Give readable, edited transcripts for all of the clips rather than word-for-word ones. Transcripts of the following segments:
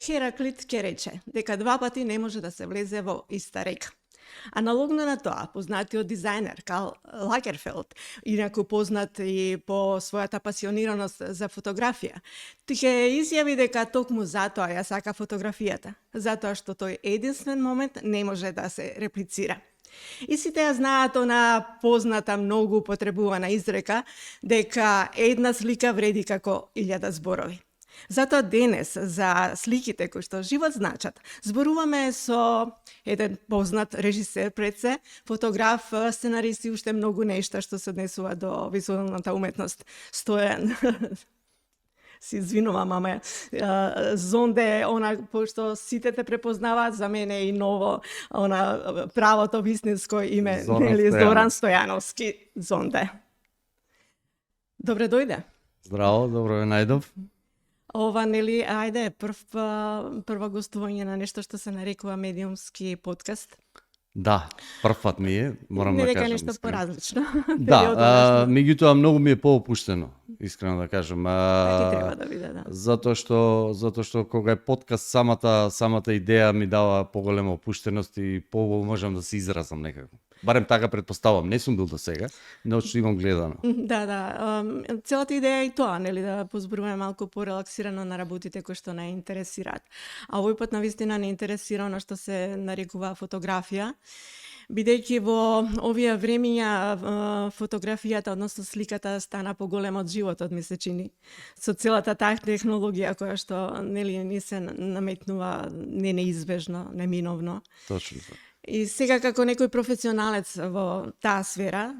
Хераклит ќе рече дека 2 пати не може да се влезе во иста река. Аналогно на тоа, познатиот дизајнер Карл Лагерфелд, инаку познат и по својата пасионираност за фотографија, ќе изјави дека токму затоа ја сака фотографијата, затоа што тој единствен момент не може да се реплицира. И сите ја знаат она позната, многу употребувана изрека дека една слика вреди како 1000 зборови. Затоа денес за сликите кои што живот значат, зборуваме со еден познат режисер пред се, фотограф, сценарист и уште многу нешта што се однесува до визуелната уметност. Стојан си извинувам, ама Зонде, она пошто сите те препознаваат, за мене и ново, она правото вистинско име, Зоран Стојановски, Зонде. Добре дојде. Здраво, добро ве најдов. Ова, нели, ајде, прво гостување на нешто што се нарекува медиумски подкаст. Да, првпат ми е, морам да кажам. Не дека нешто поразлично. Да, меѓутоа многу ми е поопуштено, искрено да кажам. Така треба да биде, да. Затоа што кога е подкаст, самата идеја ми дава поголема опуштеност и можам да се изразам некако. Барем така предпоставам, не сум бил до сега, но што имам гледано. Да. Целата идеја е и тоа, нели, да позборуваме малку порелаксирано на работите кои што не интересираат. А овој пат навистина не интересира она што се нарекува фотографија, бидејќи во овие времиња фотографијата, односно сликата, стана поголема од животот, ми се чини. Со целата таа технологија која што, нели, ни се наметнува неизбежно, неминовно. Точно така. И сега како некој професионалец во таа сфера,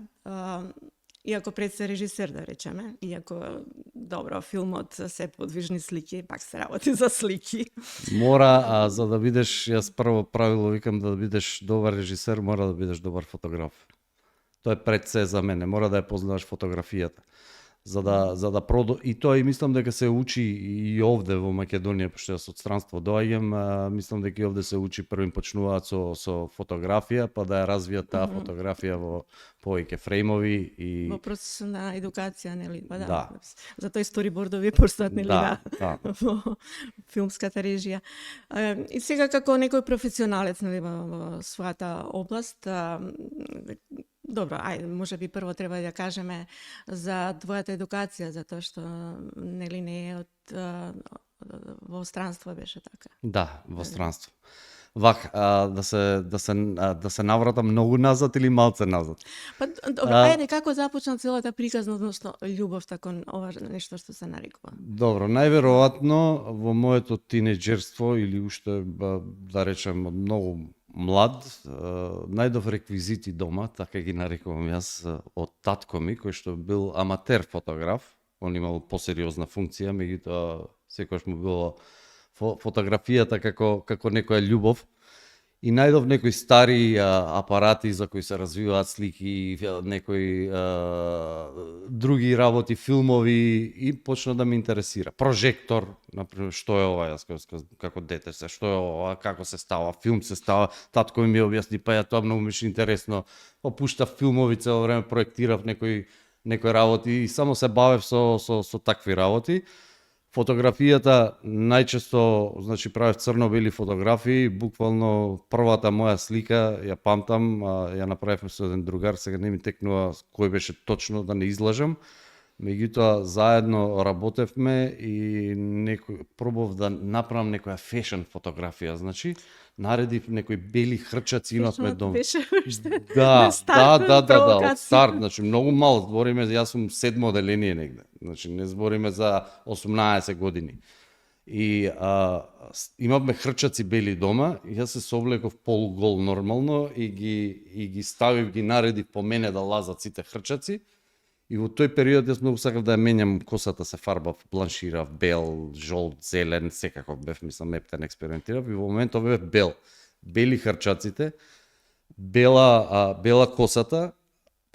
иако пред се режисер, да речеме, иако добро филмот се подвижни слики, пак се работи за слики. Мора, за да бидеш, јас прво правило викам, да бидеш добар режисер, мора да бидеш добар фотограф. Тоа е пред се за мене, мора да ја познаваш фотографијата. За да и тоа и мислам дека се учи и овде во Македонија, пошто јас од странство доаѓам, мислам дека и овде се учи, првим почнуваат со фотографија, па да ја развијат таа фотографија во повеќе фреймови и во процес на едукација, нели? Па да. Затоа и сторибордови постојат, нели, да. во филмската режија. И сега како некој професионалец, нели, во својата област, добро, ајде, можеби прво треба да кажеме за твојата едукација, затоа што нели не е во странство беше така. Да, во странство. Вак, да се навратам многу назад или малце назад? Па добро, ајде, како започна целата приказна, односно љубовта кон ова нешто што се нарекува? Добро, најверојатно во моето тинеџерство или уште да речем од многу млад, најдов реквизити дома, така ги нарекувам јас, од татко ми, кој што бил аматер фотограф. Он имал посериозна функција, меѓутоа секогаш му било фотографијата како некоја љубов. И најдов некои стари апарати за кои се развиваат слики, некои други работи, филмови, и почна да ме интересира. Прожектор, например, што е ова, јас како дете се, што е ова, како се става, филм се става, татко ми објасни, па ја тоа многу ми интересно, опуштав филмови цело време, проектирав некои работи и само се бавев со такви работи. Фотографијата најчесто, значи, правев црно-бели фотографии, буквално првата моја слика, ја памтам, ја направивме со еден другар, сега не ми текнува кој беше точно, да не излажам, меѓутоа заедно работевме и пробав да направам некоја фешн фотографија, значи, наредив некои бели хрчаци, имавме дом. Беше уште да, од старт, значи многу мал, збориме, јас сум 7 оделение негде, значи не збориме за 18 години. И имавме хрчаци бели дома, и јас се совлеков полугол нормално и ги ставив, ги наредив по мене да лазат сите хрчаци. И во тој период јас многу сакав да ја менјам косата, се фарбав, бланширав, бел, жолт, зелен, секако бев, мислам, ептен експериментирав, и во моментот бев бел. Бели хрчаците, бела косата,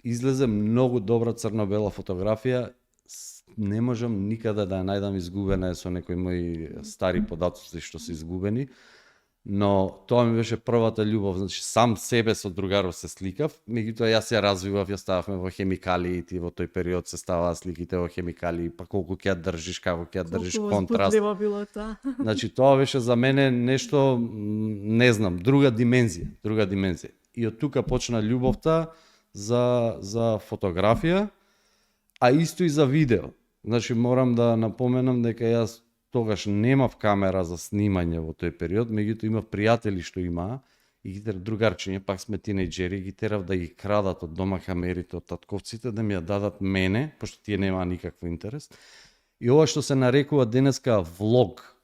излезе многу добра црно-бела фотографија, не можам никаде да ја најдам, изгубена е со некои мои стари податоци што се изгубени. Но тоа ми беше првата љубов, значи сам себе со другаров се сликав, меѓутоа јас ја развивав, ја стававме во хемикалии, ти во тој период се ставаа сликите во хемикалии, па колку ќе ја држиш, како ќе ја држиш, Колку контраст. возбудливо било тоа. Значи тоа беше за мене нешто, не знам, друга димензија. И од тука почна љубовта за фотографија, а исто и за видео. Значи морам да напоменам дека јас тогаш немав камера за снимање во тој период, меѓутоа имав пријатели што имаа и ги другарчиња, пак сме тинејџери, ги терав да ги крадат од дома камерите од татковците, да ми ја дадат мене, пошто тие немаа никаков интерес. И ова што се нарекува денеска влог,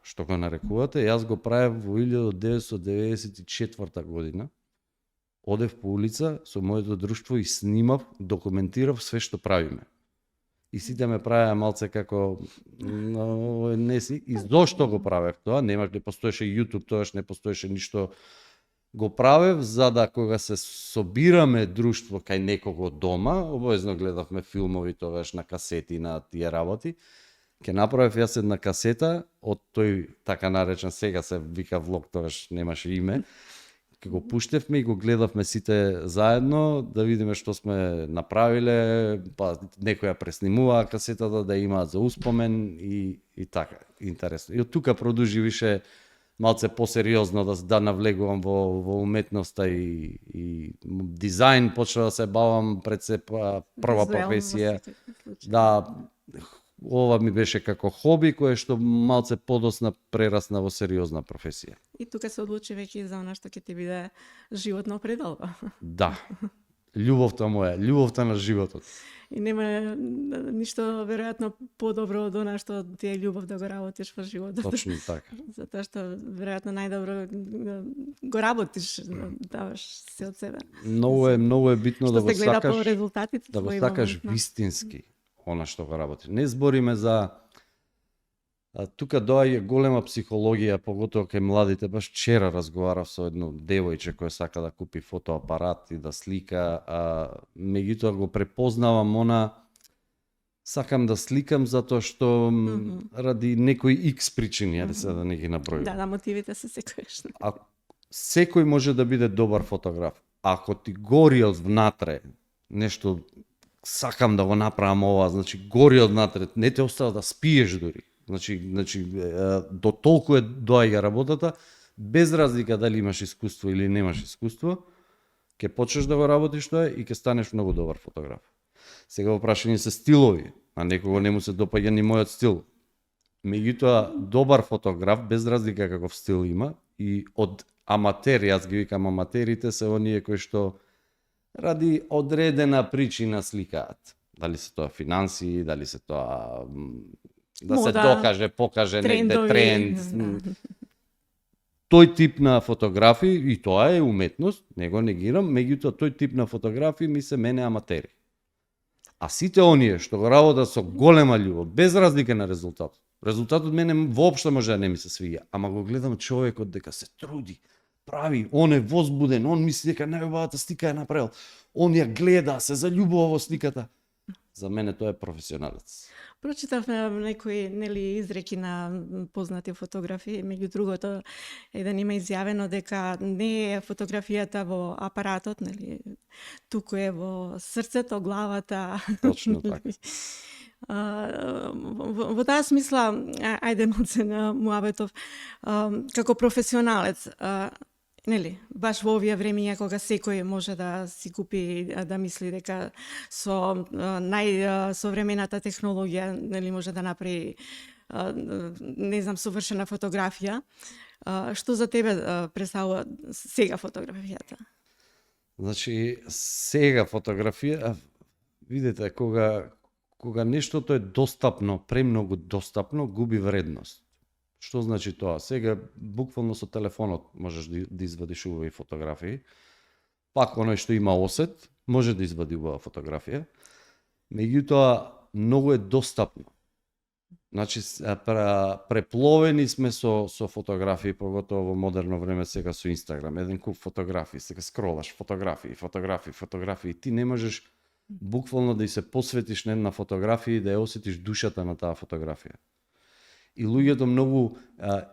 што го нарекувате, јас го правев во 1994 година. Одев по улица со моето друштво и снимав, документирав све што правиме. И сите ме правеа малце како не си. И зошто го правев тоа? Не постоеше YouTube, тоаш не постоеше ништо. Го правев за да кога се собираме друштво кај некого дома, обовезно гледавме филмови тогаш на касети, на тие работи. Ке направев јас една касета од тој така наречен, сега се вика влог, тогаш немаше име. Ке го пуштевме и го гледавме сите заедно, да видиме што сме направиле, па некој ја преснимуваа касетата да имаат за успомен и така, интересно. И од тука продолжи више малце посериозно да навлегувам во уметноста и дизајн, почна да се бавам пред се прва професија. Да, ова ми беше како хоби, кое што малце подосна прерасна во сериозна професија. И тука се одлучи веќе за она што ќе ти биде животно пределба. Да. Љубовта моја, љубовта на животот. И нема ништо веројатно подобро од она што ти е љубов да го работиш во животот. Точно така. Затоа што веројатно најдобро го работиш, даваш се од себе. Многу е битно Што да го се гледа по сакаш, резултатите да го твои сакаш моментно. вистински она што го работиш. Не збориме за тука доаѓа голема психологија, поготово кај младите. Баш вчера разговарав со едно девојче кој сака да купи фотоапарат и да слика, меѓутоа го препознавам она, сакам да сликам затоа што ради некои X причини, да се да не ги набројувам. Да, мотивите се секојаш. А секој може да биде добар фотограф. Ако ти гори од внатре нешто, сакам да го направам ова, значи гори од внатре, не те остава да спиеш дури. Значи до толку доаѓа работата, без разлика дали имаш искуство или немаш искуство, ќе почнеш да го работиш тоа и ќе станеш многу добар фотограф. Сега во прашање се стилови, а некого не му се допаѓа ни мојот стил. Меѓутоа, добар фотограф, без разлика каков стил има, и од аматери, јас ги викам аматерите, се оние кои што ради одредена причина сликаат. Дали се тоа финанси, дали се тоа да се докаже, покаже негде тренд. Тој тип на фотографии, и тоа е уметност, не го негирам, меѓутоа тој тип на фотографии ми се мене аматери. А сите оние што го работат со голема љубов, без разлика на резултатот. Резултатот мене воопшто може да не ми се свиѓа, ама го гледам човекот дека се труди, прави, он е возбуден, он мисли дека најубавата слика е направил, он ја гледа, се заљубува во сликата. За мене тоа е професионалец. Прочитав некои изреки на познати фотографи, меѓу другото еден има изјавено дека не е фотографијата во апаратот, туку е во срцето, главата. Точно така. Во таа смисла, ајде малце на муабетов, како професионалец, баш во овие времиња кога секој може да си купи, да мисли дека со најсовремената технологија може да направи совршена фотографија. Што за тебе представува сега фотографијата? Значи, сега фотографија, видите, кога нештото е достапно, премногу достапно, губи вредност. Што значи тоа? Сега буквално со телефонот можеш да извадиш убави фотографии. Пак оној што има осет може да извади убава фотографија. Меѓутоа многу е достапно. Значи препловени сме со фотографии, поготово во модерно време сега со Инстаграм. Еден куп фотографии, сега скролаш фотографии. Ти не можеш буквално да и се посветиш на една фотографија и да ја осетиш душата на таа фотографија. И луѓето многу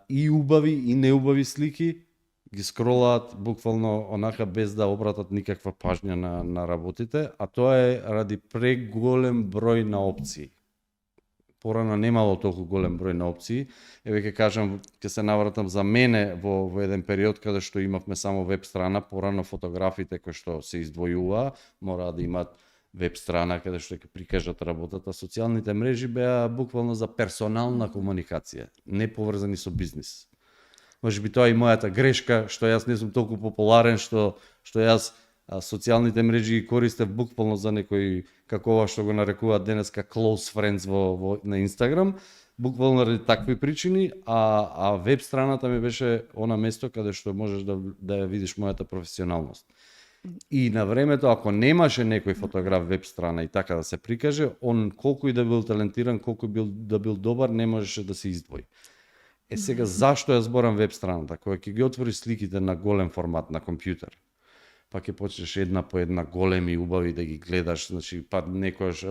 и убави и неубави слики ги скролаат буквално онака без да обратат никаква пажња на работите, а тоа е ради преголем број на опции. Порано немало толку голем број на опции. Еве ќе кажам, ќе се навратам за мене во еден период каде што имавме само веб страна, порано фотографите кои што се издвојуваа мора да имаат веб страна каде што ќе прикажат работата. Социјалните мрежи беа буквално за персонална комуникација, не поврзани со бизнис. Може би тоа е и мојата грешка, што јас не сум толку популарен, што јас социјалните мрежи ги користев буквално за некои, како ова што го нарекуваат денеска close friends на Инстаграм, буквално ради такви причини, а веб страната ми беше она место каде што можеш да ја видиш мојата професионалност. И на времето, ако немаше некој фотограф веб страна и така да се прикаже, он колку и да бил талентиран, колку да бил добар, не можеше да се издвои. Сега, зашто ја зборам веб страната? Кога ќе ги отвориш сликите на голем формат на компјутер, па ќе почнеш една по една големи убави да ги гледаш, значи па некојаш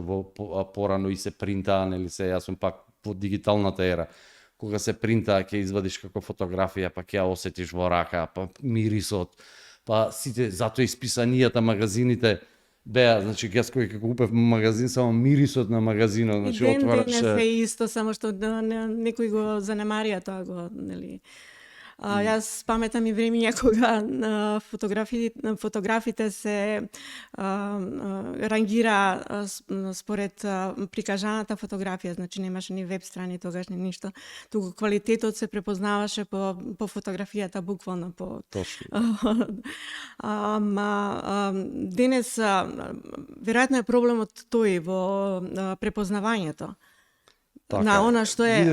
порано и се принтаа, нели се, јас сум пак во дигиталната ера. Кога се принтаа, ќе извадиш како фотографија, па ќе ја осетиш во рака, па мирисот, па сите, затоа исписанијата, магазините беа, значи јас кој купев магазин, само мирисот на магазинот, значи отвараш. И ден е исто, само што некој го занемарија тоа го, нели. Јас паметам и времења кога фотографите се рангира според прикажаната фотографија, значи немаше ни веб страни тогаш ни ништо, туку квалитетот се препознаваше по фотографијата буквално по. Точно. Денес веројатно е проблемот тој во препознавањето. Така, на она што е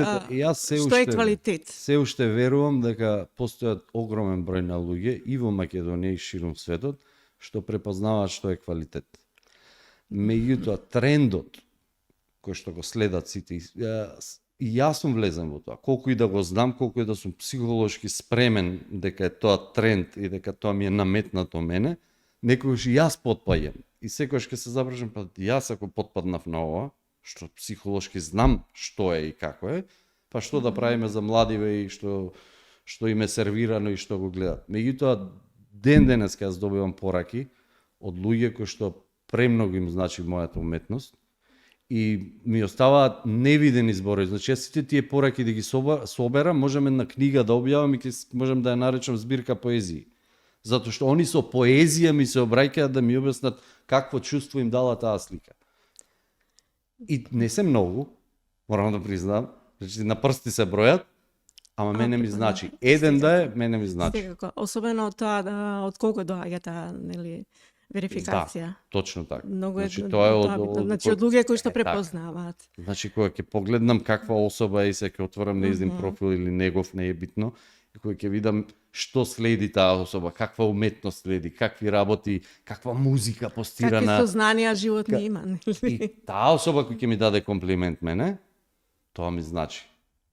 што е квалитет. Се уште верувам дека постојат огромен број на луѓе и во Македонија и ширум светот што препознаваат што е квалитет. Меѓутоа трендот кој што го следат сите и јас сум влезен во тоа. Колку и да го знам, колку и да сум психолошки спремен дека е тоа тренд и дека тоа ми е наметнато мене, некогаш и јас потпаѓам. И секогаш ќе се запрашам, па јас ако потпаднав на ова, што психолошки знам што е и како е, па што да правиме за младиве и што им е сервирано и што го гледат. Меѓутоа, денеска јас добивам пораки од луѓе кои што премногу им значи мојата уметност и ми оставаат невидени зборови. Значи, јас сите тие пораки да ги соберам, можеме на книга да објавам и можем да ја наречам збирка поезии. Затоа што они со поезија ми се обраќаат да ми објаснат какво чувство им дала таа слика. И не се многу, морам да признам, значи на прсти се бројат, ама мене ми значи. Еден да е, мене ми значи. Секако, особено тоа од колку доаѓа таа, нели, верификација. Да, точно така. Многу значи, е тоа е значи од луѓе кои што препознаваат. Значи кога ќе погледнам каква особа е и се ќе отворам нејзин профил или негов, не е битно, и кога ќе видам што следи таа особа, каква уметност следи, какви работи, каква музика постирана. Какви сознанија животни има, нели? И таа особа кој ќе ми даде комплимент мене, тоа ми значи.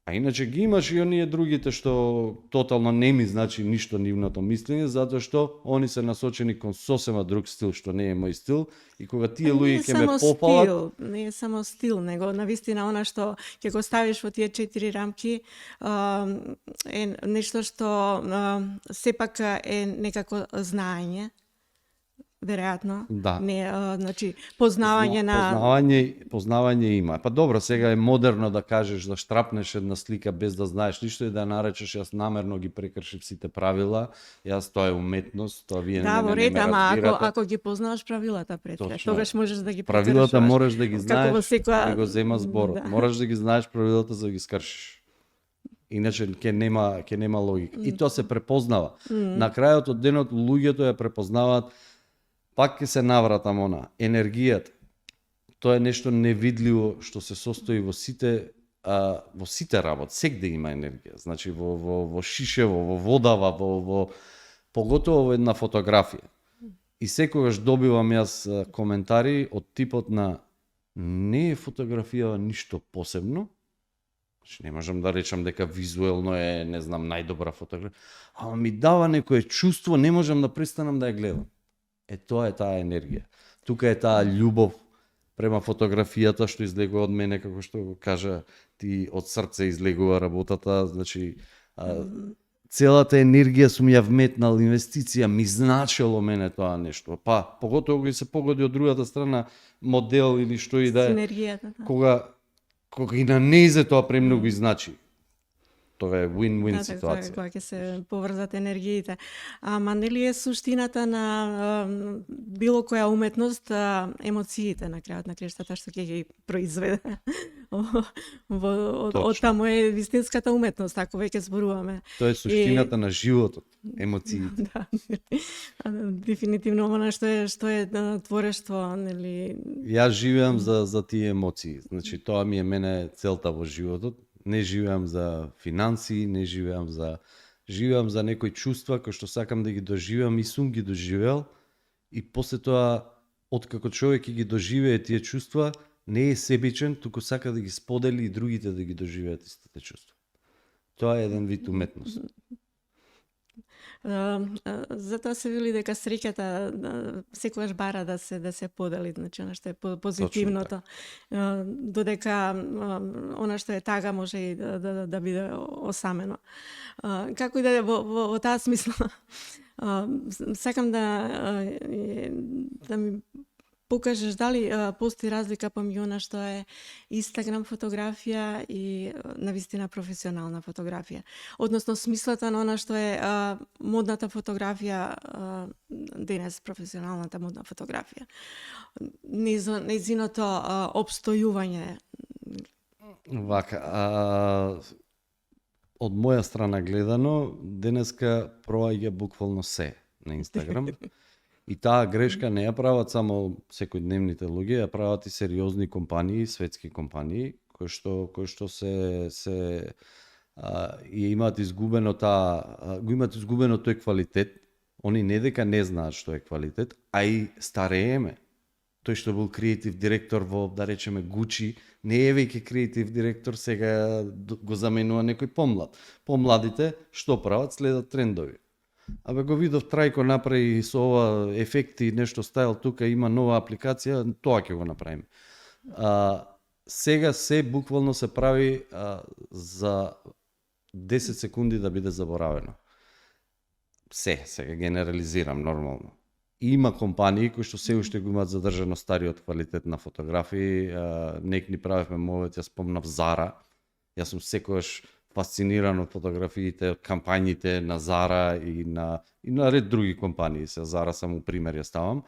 А иначе ги имаш и оние другите што тотално не ми значи ништо нивното мислење, затоа што они се насочени кон сосема друг стил што не е мој стил и кога тие луѓе ќе ме попалат, не е само стил, него навистина она што ќе го ставиш во тие 4 рамки е нешто што сепак е некако знаење. Веројатно. Да. Не, значи познавање на познавање има. Па добро, сега е модерно да кажеш да штрапнеш една слика без да знаеш ништо и да наречеш јас намерно ги прекршив сите правила. Јас тоа е уметност, тоа вие да, не ме разбирате. Ако ги познаваш правилата пред тоа, тогаш можеш да ги прекршиш. Правилата можеш да ги знаеш, секоја... да го зема зборот. Да. Можеш да ги знаеш правилата за да ги скршиш. Иначе ќе нема логика. И тоа се препознава. На крајот од денот луѓето ја препознаваат. Пак ќе се навратам она, енергијата. Тоа е нешто невидливо што се состои во сите работи. Сегде има енергија. Значи во шишево, во водава, поготово во една фотографија. И секогаш добивам јас коментари од типот на не е фотографија ништо посебно. Значи не можам да речам дека визуелно е, не знам, најдобра фотографија, ама ми дава некое чувство, не можам да престанам да ја гледам. Тоа е таа енергија. Тука е таа љубов према фотографијата што излегува од мене, како што го кажа ти, од срце излегува работата, значи целата енергија сум ја вметнал, инвестиција ми значело мене тоа нешто. Па, поготово кога се погоди од другата страна модел или што и да е, Синергијата. Да. кога и на незе тоа премногу значи. Тоа е win-win Да, ситуација. кога ќе се поврзат енергиите. Ама нели е суштината на било која уметност емоциите на крајот на крештата што ќе ги произведе. Од Точно. таму е вистинската уметност, ако веќе зборуваме. Тоа е суштината на животот, емоциите. Да, дефинитивно она што е творештво, нели. Јас живеам за тие емоции. Значи тоа ми е мене целта во животот. Не живеам за финансии, не живеам за некои чувства кои што сакам да ги доживеам и сум ги доживеал, и после тоа откако човек ги доживее тие чувства, не е себичен, туку сака да ги сподели и другите да ги доживеат истите чувства. Тоа е еден вид уметност. Затоа се вели дека среќата секогаш бара да се подели, значи она што е позитивното. Додека она што е тага може и да биде осамено. Како и да е во таа смисла, сакам да ми покажеш дали постои разлика помеѓу она што е Инстаграм фотографија и навистина професионална фотографија. Односно смислата на она што е модната фотографија денес, професионалната модна фотографија. Нејзиното опстојување. Вака, од моја страна гледано, денеска проаѓа буквално се на Инстаграм. И таа грешка не ја прават само секојдневните луѓе, ја прават и сериозни компании, светски компании, кои што имаат изгубено тој квалитет. Они не дека не знаат што е квалитет, а и старееме. Тој што бил креатив директор во, да речеме, Гучи, не е веќе креатив директор, сега го заменува некој помлад. Помладите што прават? Следат трендови. Абе го видов Трајко направи со ова ефекти, нешто стайл тука, има нова апликација, тоа ќе го направиме. Сега се буквално се прави за 10 секунди да биде заборавено. Сега генерализирам нормално. Има компании кои што се уште го имаат задржано стариот квалитет на фотографии, некни правевме мовет, ја спомнав Зара. Јас сум секогаш фасциниран од фотографиите, од кампањите на Зара и на ред други компании. Се Зара само пример ја ставам.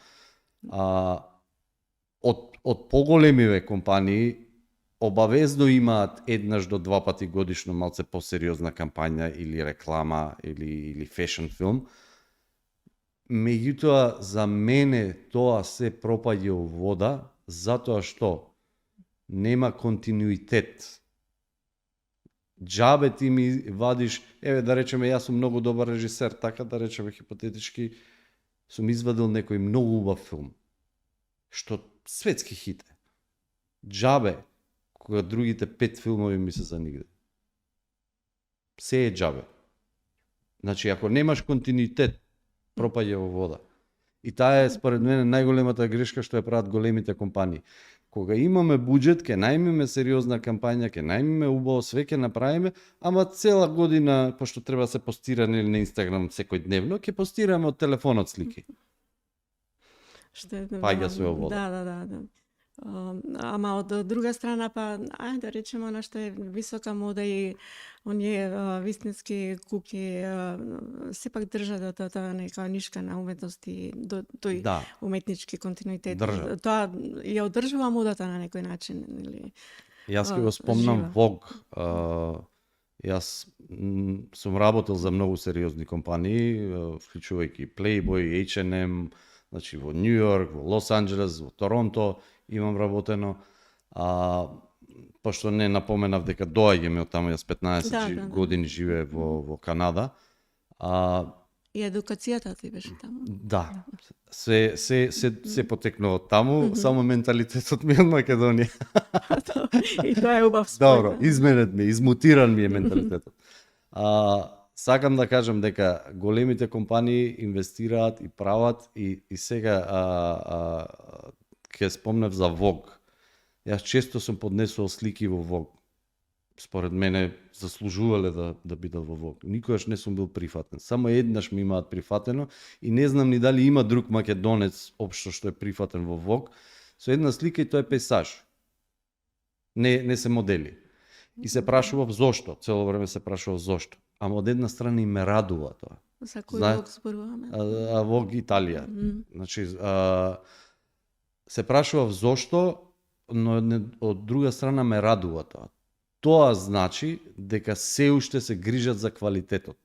Од поголемиве компании обавезно имаат еднаш до два пати годишно малце посериозна кампања или реклама или фешн филм. Меѓутоа, за мене тоа се пропаѓа во вода, затоа што нема континуитет. Џабе ти ми вадиш, еве да речеме, јас сум многу добар режисер, така да речеме хипотетички, сум извадил некој многу убав филм, што светски хит е. Џабе, кога другите 5 филмови ми се за нигде. Се е џабе. Значи, ако немаш континуитет, пропаѓа во вода. И таа е, според мене, најголемата грешка што ја прават големите компании. Кога имаме буџет, ќе најмиме сериозна кампања, ќе најмиме убаво све, ќе направиме, ама цела година, пошто треба да се постира на Инстаграм секојдневно, ќе постираме од телефонот слики. Паѓа се во вода. Да. Ама од друга страна, па, ајде да речеме, она што е висока мода и оние вистински куки сепак држат до тоа нека нишка на уметност и до тој уметнички континуитет. Држат. Тоа ја одржува модата на некој начин, или Јас ќе го спомнам Vogue. Јас сум работел за многу сериозни компании, вклучувајќи Playboy, H&M, значи во Нью Йорк, во Лос Анџелес, во Торонто имам работено. Пошто не напоменав дека доаѓаме од таму, јас 15 години живее во Канада. И едукацијата ти беше таму. Да. Се потекнува од таму, само менталитетот ми е од Македонија. И тоа е убав спој. Добро, изменет ми, измутиран ми е менталитетот. Сакам да кажам дека големите компании инвестираат и прават и сега ќе спомнев за Vogue. Јас често сум поднесувал слики во Vogue. Според мене заслужувале да бидат во Vogue. Никогаш не сум бил прифатен. Само еднаш ми имаат прифатено и не знам ни дали има друг македонец општо што е прифатен во Vogue. Со една слика и тоа е пейсаж. Не се модели. И се прашував зошто, цело време се прашував зошто. Ама од една страна и ме радува тоа. За кој Vogue зборуваме? Vogue Италија. Значи, се прашував зошто, но од друга страна ме радува тоа. Тоа значи дека се уште се грижат за квалитетот.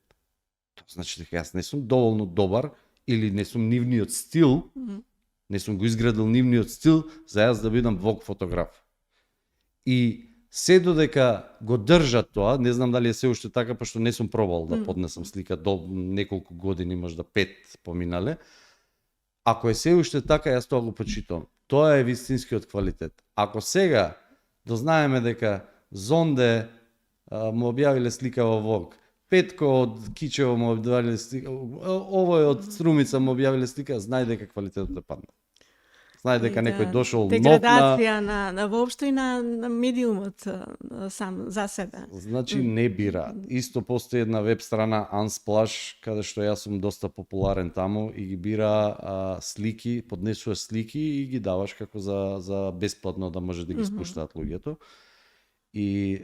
Тоа значи дека јас не сум доволно добар или не сум нивниот стил, не сум го изградил нивниот стил за јас да бидам Vogue фотограф. И се додека го држат тоа, не знам дали е се уште така, пошто не сум пробал да поднесам слика до неколку години, можда 5 поминале. Ако е се уште така, јас тоа го почитувам. Тоа е вистинскиот квалитет. Ако сега дознаеме дека Зонде му објавиле слика во Vogue, Петко од Кичево му објавиле слика, овој од Струмица му објавиле слика, знај дека квалитетот е паднал. Знај дека некој дошол нов на... Деградација на воопшто и на медиумот сам за себе. Значи не бираат. Исто постои една веб страна Unsplash, каде што јас сум доста популарен таму и ги бира слики, поднесува слики и ги даваш како за бесплатно да може да ги спуштаат луѓето. И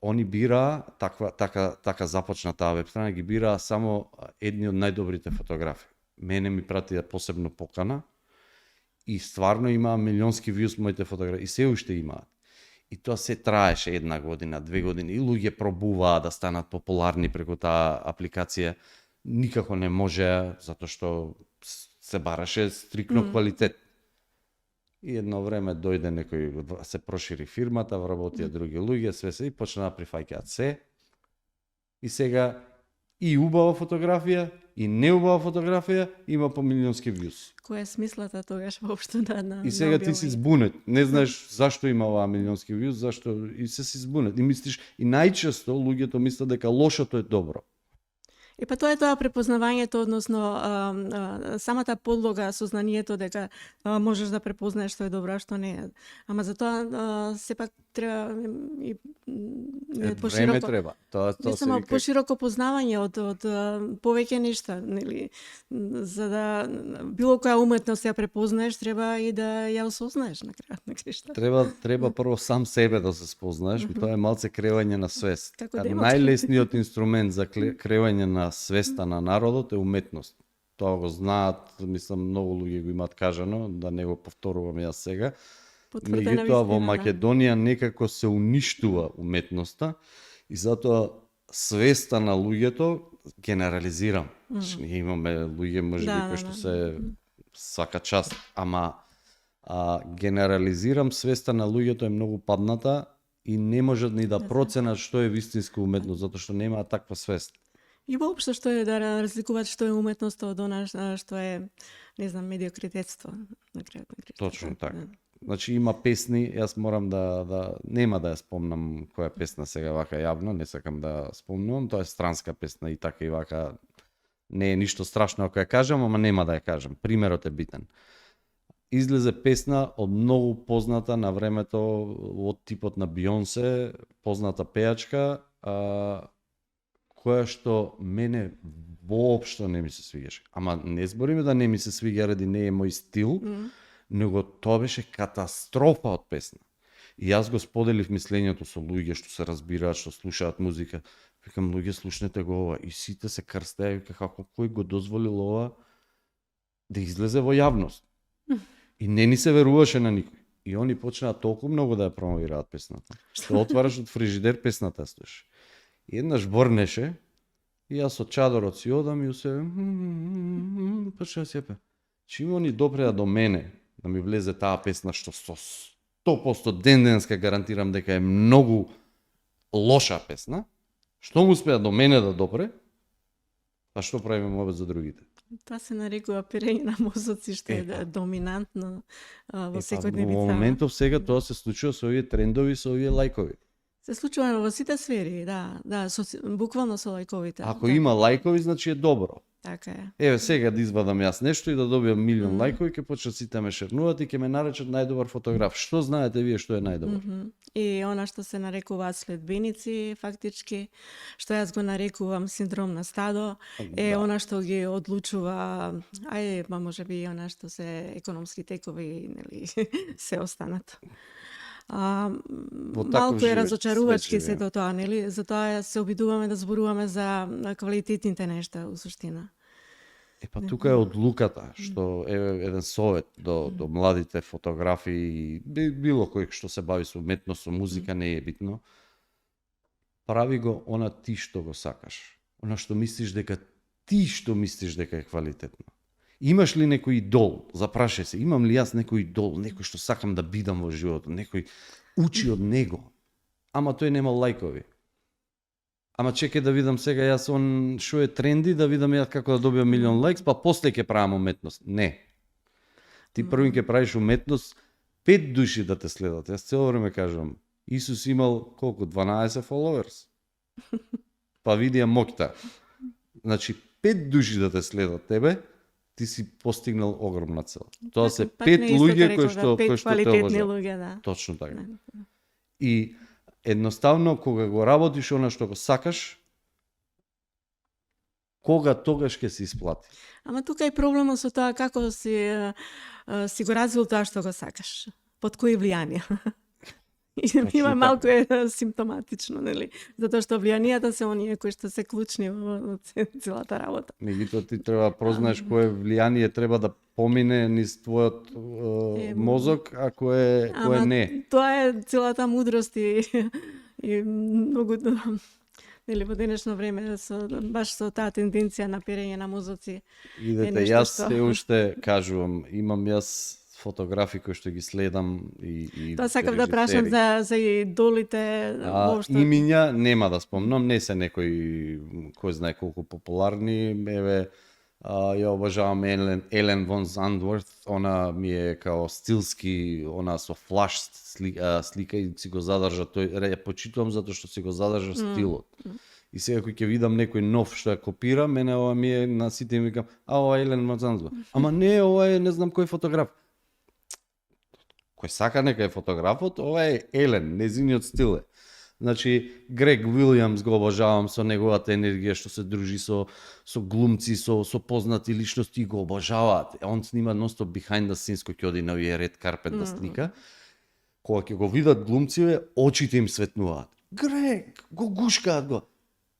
они бира, така започна таа веб страна, ги бира само едни од најдобрите фотографи. Мене ми пратија посебно покана и стварно имаа милионски вјуз моите фотографии и се уште имаат. И тоа се траеше 1 година, 2 години и луѓе пробуваа да станат популарни преку таа апликација. Никако не можеа, затоа што се бараше стрикно квалитет. И едно време дојде некој, се прошири фирмата, вработија други луѓе, све се и почнаа да прифаќаат се. И сега и убава фотографија, и неубава фотографија има по милионски вјуз. Која е смислата тогаш воопшто на И сега ти си збунет. Не знаеш зашто има оваа милионски вјуз, зашто и се си збунет. И мислиш, и најчесто луѓето мислат дека лошото е добро. И па тоа е тоа препознавањето, односно самата подлога, сознанието дека можеш да препознаеш што е добро, а што не е. Ама за тоа сепак треба и пошироко. Време треба. Тоа не само пошироко познавање од повеќе нешта, нели? За да било која уметност ја препознаеш, треба и да ја осознаеш на крајот на крајшта. Треба прво сам себе да се спознаеш, тоа е малце креување на свест. Најлесниот Најлесниот инструмент за креување на свеста на народот е уметност. Тоа го знаат, мислам, многу луѓе го имаат кажано, да не го повторувам јас сега. Меѓутоа во Македонија некако се уништува уметноста и затоа свеста на луѓето генерализирам. Ние имаме луѓе можеби кои што се свака част, ама генерализирам свеста на луѓето е многу падната и не можат ни да проценат што е вистинска уметност, затоа што немаат таква свест. И воопшто што е да разликуваат што е уметноста од она што е, не знам, медиокритетство на крајот на крајот. Точно така. Значи има песни, јас морам нема да ја спомнам која песна сега вака јавно, не сакам да спомнувам, тоа е странска песна и така и вака не е ништо страшно ако ја кажам, ама нема да ја кажам. Примерот е битен. Излезе песна од многу позната на времето од типот на Бионсе, позната пејачка, која што мене воопшто не ми се свиѓаше. Ама не збориме да не ми се свиѓа ради не е мој стил, него тоа беше катастрофа од песна. И јас го споделив мислењето со луѓе што се разбираат, што слушаат музика. Викам, луѓе, слушнете го ова. И сите се крстеа, како кој го дозволил ова да излезе во јавност. И не ни се веруваше на никој. И они почнаа толку многу да ја промовираат песната. Што отвараш од фрижидер песната слушаш. И еднаш борнеше, и јас од чадорот си одам и се почнаа се пе. Чим они допреа до мене да ми влезе таа песна што со 100% денска гарантирам дека е многу лоша песна, што му успеа до мене да допре, а што правиме обед за другите? Тоа се нарекува перење на мозоци, што е доминантно во секојдневница. Во моментов сега тоа се случува со овие трендови, со овие лајкови. Се случува во сите сфери, буквално со лајковите. Ако има лајкови, значи е добро. Така е. Еве сега да извадам јас нешто и да добиам милион лајкови, ќе почнат сите ме шернуваат и ќе ме наречат најдобар фотограф. Што знаете вие што е најдобар? И она што се нарекуваат следбеници, фактички, што јас го нарекувам синдром на стадо, е она што ги одлучува, може би она што се економски текови, нели, се останат. Малку е разочарувачки сето тоа, нели? Затоа се обидуваме да зборуваме за квалитетните нешта у суштина. Па тука е одлуката, што е еден совет до младите фотографи и било кој што се бави со уметност, со музика, не е битно. Прави го она ти што го сакаш. Она што мислиш дека е квалитетно. Имаш ли некој идол? Запрашај се, имам ли јас некој идол, некој што сакам да бидам во животот, некој учи од него. Ама тој нема лајкови. Ама чекај да видам сега јас што е тренди, да видам јас како да добиам милион лајкс, па после ќе правам уметност. Не. Ти први ќе правиш уметност, 5 души да те следат. Јас цело време кажувам, Исус имал колку? 12 followers. Па видија моќта. Значи 5 души да те следат тебе, ти си постигнал огромна цел. Тоа се 5 луѓе кои што те обожаваат. Точно така. И едноставно кога го работиш она што го сакаш, кога тогаш ќе се исплати. Ама тука е проблемот со тоа како си го развил тоа што го сакаш. Под кои влијанија? Има малку е симптоматично, нели? Затоа што влијанијата се оние кои што се клучни во целата работа. Меѓутоа ти треба да прознаеш кое влијание треба да помине низ твојот мозок, а кое не. Тоа е целата мудрост и многу нели во денешно време баш со таа тенденција на перење на мозоци. Идете, јас се уште кажувам, имам јас фотографи кои што ги следам и тоа сакав да прашам за идолите воопшто. Имиња нема да спомнам, не се некои кој знае колку популарни, еве ја обожавам Елен Вон Зандворт, она ми е као стилски, она со флаш слика и си го задржа тој, ја почитувам затоа што си го задржа стилот. И сега кој ќе видам некој нов што ја копира, мене ова ми е на сите им викам, ова е Елен Вон Зандворт. Ама не, ова е не знам кој фотограф. Кој сака нека е фотографот, ова е Елен, незиниот стил е. Значи, Грег Уилјамс го обожавам со неговата енергија што се дружи со глумци, со познати личности, го обожаваат. Он снима ностоп behind the scenes кој ќе оди на овие ред карпет да слика. Кога ќе го видат глумциве, очите им светнуваат. Грег, го гушкаат го.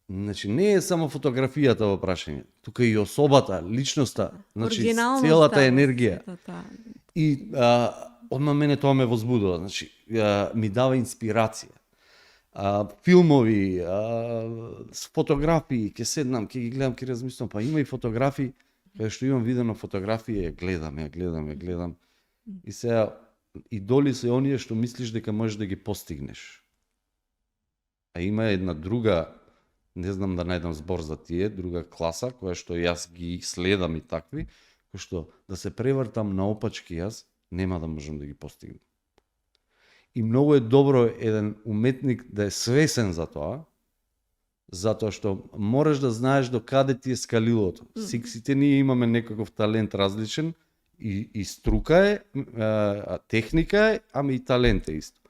Значи, не е само фотографијата во прашање. Тука и особата, личноста, значи целата енергија. И одма мене тоа ме возбудува, значи ми дава инспирација. Филмови, фотографии, ќе седнам, ќе ги гледам, ќе размислам, па има и фотографии, каде што имам видено фотографија, гледам. И сега идоли се оние што мислиш дека можеш да ги постигнеш. А има една друга, не знам да најдам збор за тие, друга класа, која што јас ги следам и такви, кој што да се превртам наопачки јас, нема да можам да ги постигнам. И многу е добро еден уметник да е свесен за тоа, затоа што мораш да знаеш до каде ти е скалилото. Сите ние имаме некаков талент различен, и струка е, техника е, ама и талент е исто.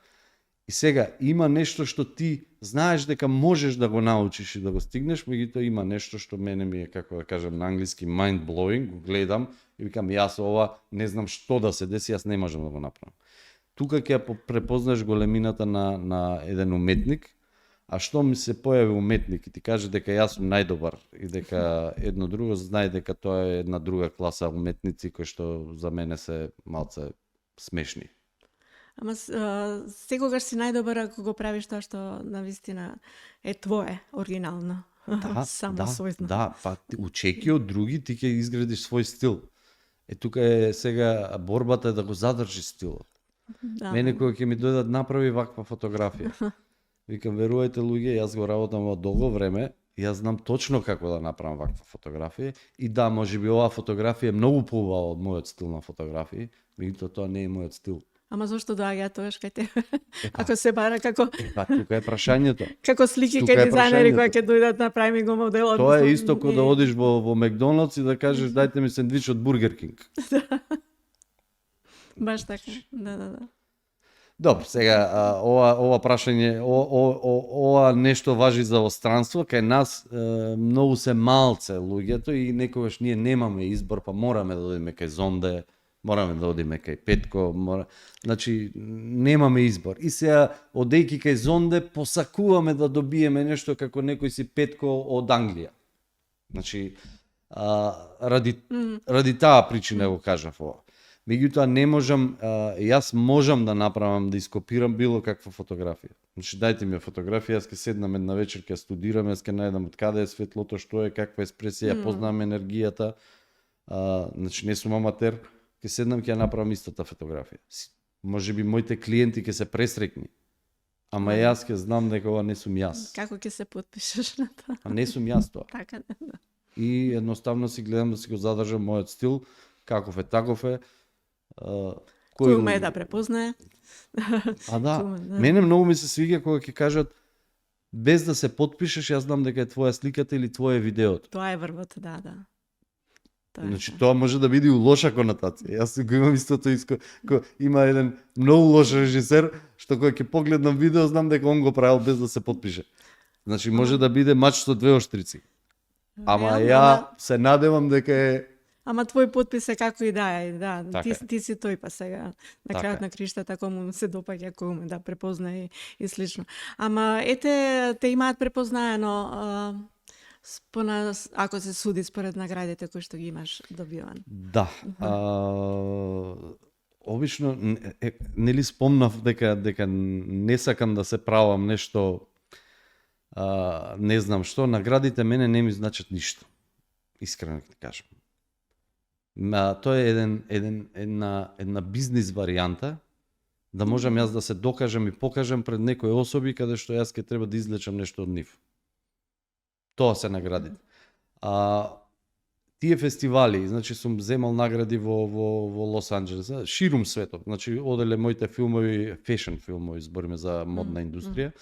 И сега, има нешто што ти знаеш дека можеш да го научиш и да го стигнеш, меѓутоа има нешто што мене ми е, како да кажам на англиски, mind blowing, го гледам и викам, јас ова не знам што да се деси, јас не можам да го направам. Тука ќе ја препознаеш големината на еден уметник, а што ми се појави уметник и ти каже дека јас сум најдобар и дека едно друго, знае дека тоа е една друга класа уметници кои што за мене се малце смешни. Ама секогаш си најдобар ако го правиш тоа што навистина е твое, оригинално. Само својно. Да, па учеки од други ти ќе изградиш свој стил. Тука е сега борбата да го задржи стилот. Да. Мене кога ќе ми дојдат направи ваква фотографија. Викам, верувајте луѓе, јас го работам во долго време, јас знам точно како да направам ваква фотографија и да, можеби оваа фотографија е многу поубава од мојот стил на фотографија, меѓутоа тоа не е мојот стил. Ама зошто доаѓаат тогаш кај тебе? Ако се бара како Па тука е прашањето. како слики Тука кај е дизајнери кои прашањето. ќе дојдат направи го моделот. Тоа е мислам, исто кога да не. одиш во Макдоналдс и да кажеш дајте ми сендвич од Бургер Кинг. Баш така. Да. Добро, сега ова прашање, ова нешто важи за остранство, кај нас многу се малце луѓето и некогаш ние немаме избор, па мораме да одиме кај Зонде, мораме да одиме кај Петко, значи немаме избор. И сега одејќи кај Зонде посакуваме да добиеме нешто како некој си Петко од Англија. Значи ради таа причина го кажав ова. Меѓутоа не можам, јас можам да направам, да ископирам било каква фотографија. Значи дајте ми ја фотографија, јас ќе седнам една вечер, ќе студирам, јас ќе најдам од каде е светлото, што е, каква експресија, ја познавам енергијата. Значи не сум аматер, ќе седнам, ќе ја направам истата фотографија. Може би моите клиенти ќе се пресрекни, ама јас ќе знам дека ова не сум јас. Како ќе се потпишеш на тоа? А не сум јас тоа. Така, да. И едноставно си гледам да си го задржам мојот стил, каков е, таков е. Кој уме да препознае? Да. Кој, да. Мене многу ми се свиѓа кога ќе кажат без да се потпишеш, јас знам дека е твоја сликата или твое видеото. Тоа е врвот, да. Тоа е Значи тоа. тоа може да биде и лоша конотација. Јас го имам истото има еден многу лош режисер што кога ќе погледнам видео знам дека он го правил без да се потпише. Значи може да биде мач со две оштрици. Ама Реално, ја се надевам дека е Ама твој подпис е како и да е, да. Така е. Ти си тој па сега. На Така крајот е. на криштата кому се допаѓа, кој уме да препознае и слично. Ама ете, те имаат препознаено ако се суди според наградите кои што ги имаш добиван. Да. Обично нели спомнав дека не сакам да се правам нешто не знам што, наградите мене не ми значат ништо. Искрено ќе кажам. Тоа е една бизнис варијанта да можам јас да се докажам и покажам пред некои особи каде што јас ќе треба да излечам нешто од нив. Тоа се наградите. Тие фестивали, значи сум земал награди во Лос Анџелес, ширум светот. Значи оделе моите филмови, фешн филмови, збориме за модна индустрија,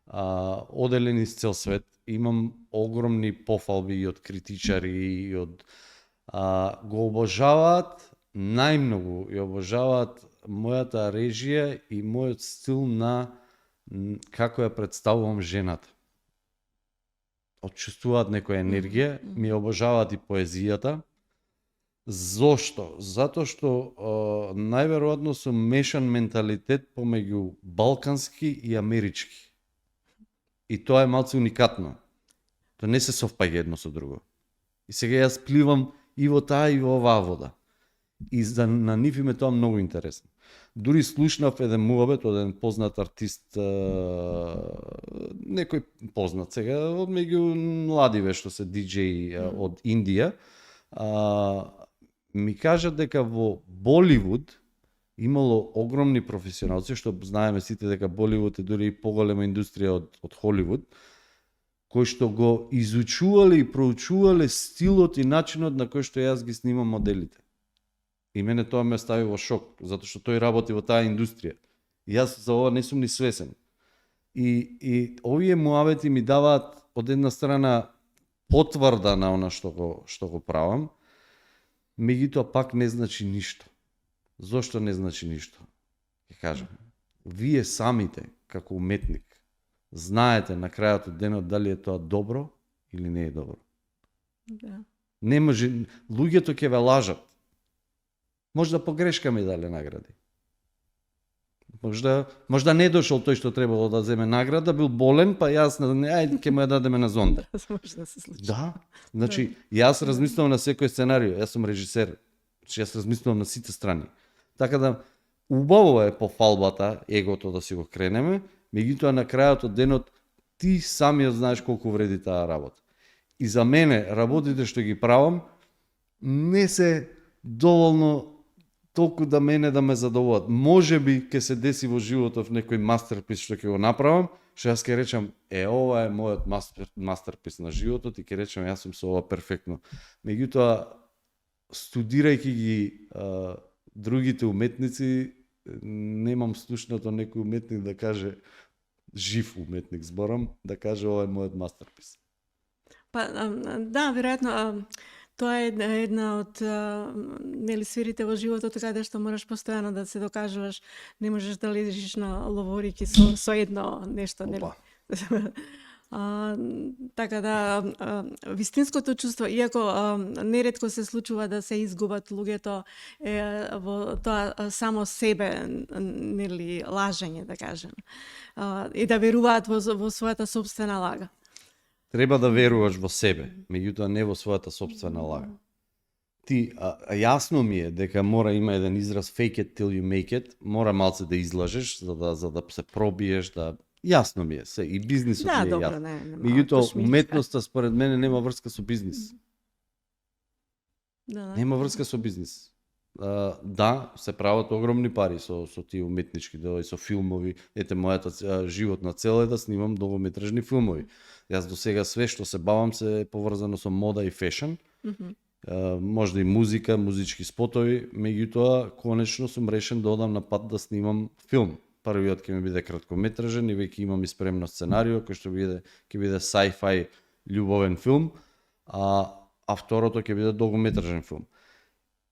оделени из цел свет. Имам огромни пофалби и од критичари и од го обожаваат, најмногу ја обожаваат мојата режија и мојот стил на како ја представувам жената. Отчувствуваат некоја енергија, ми обожаваат и поезијата. Зошто? Затоа што најверојатно сум мешан менталитет помеѓу балкански и амерички. И тоа е малце уникатно. Тоа не се совпаѓа едно со друго. И сега јас пливам и во таа и во оваа вода. И на нив им е тоа многу интересно. Дури слушнав еден муабет од еден познат артист, некој познат сега, од меѓу младиве што се диџеи од Индија, ми кажа дека во Боливуд имало огромни професионалци, што знаеме сите дека Боливуд е дури и поголема индустрија од Холивуд, кои што го изучувале и проучувале стилот и начинот на кој што јас ги снимам моделите. И мене тоа ме стави во шок, затоа што тој работи во таа индустрија. И јас за ова не сум ни свесен. И овие муавети ми даваат од една страна потврда на она што го правам, меѓутоа пак не значи ништо. Зошто не значи ништо? Ќе кажам. Вие самите, како уметник, знаете на крајот од денот дали е тоа добро или не е добро. Да. Не може, луѓето ќе ве лажат. Можда погрешка ми дале награди. Можда не дошол тој што требало да земе награда, бил болен, па јас ајде ќе му ја дадеме на Зонда. Може да се случи. Да, значи јас размислувам на секој сценарио, јас сум режисер, значи јас размислувам на сите страни. Така да убаво е по фалбата, егото да си го кренеме, меѓутоа на крајот од денот ти самиот знаеш колку вреди таа работа. И за мене работите што ги правам не се доволно толку да мене да ме задоволат. Може би ќе се деси во животот некој мастерпис што ќе го направам, што јас ќе речам, ова е мојот мастерпис на животот и ќе речам јас сум со ова перфектно. Меѓутоа, студирајќи ги другите уметници, немам слушнато некој уметник да каже, жив уметник зборам, да каже ова е мојот мастерпис. Па, да, веројатно, тоа е една од нели сферите во животот каде што мораш постојано да се докажуваш, не можеш да лежиш на ловорики со едно нешто, нели? Опа. Така да, вистинското чувство, иако неретко се случува да се изгубат луѓето во тоа само себе, нели, лажење, да кажем, и да веруваат во својата сопствена лага. Треба да веруваш во себе, меѓутоа не во својата сопствена лага. Ти, јасно ми е дека мора има еден израз fake it till you make it, мора малце да излажеш за да се пробиеш, да јасно ми е се и бизнисот Да, ми е добро, јасно. не Меѓутоа уметноста според мене нема врска со бизнис. Да. Нема врска со бизнис. Да, се прават огромни пари со тие уметнички дела и со филмови. Ете, мојата животна цел е да снимам долгометражни филмови. Јас до сега све што се бавам се е поврзано со мода и фешн. Можда и музика, музички спотови, меѓутоа конечно сум решен да одам на пат да снимам филм. Првиот ќе ми биде краткометражен и веќе имам и спремно сценарио кој што ќе биде sci-fi љубовен филм, а второто ќе биде долгометражен филм.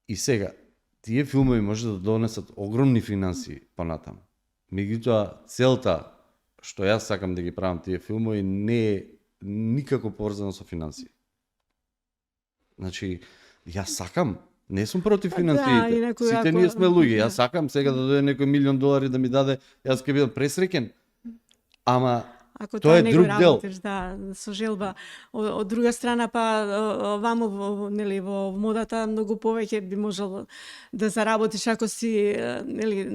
И сега, тие филмови може да донесат огромни финансии понатам. Меѓутоа, целта што јас сакам да ги правам тие филмови не е никако поврзано со финансии. Значи, јас сакам, не сум против финансиите. Да, Сите ние сме луѓе. Јас сакам сега да дојде некој $1.000.000 да ми даде, јас ќе бидам пресреќен. Ама ако тоа е не друг го дел. работиш, да, со желба. Од друга страна, па вамо нели во модата многу повеќе би можел да заработиш ако си нели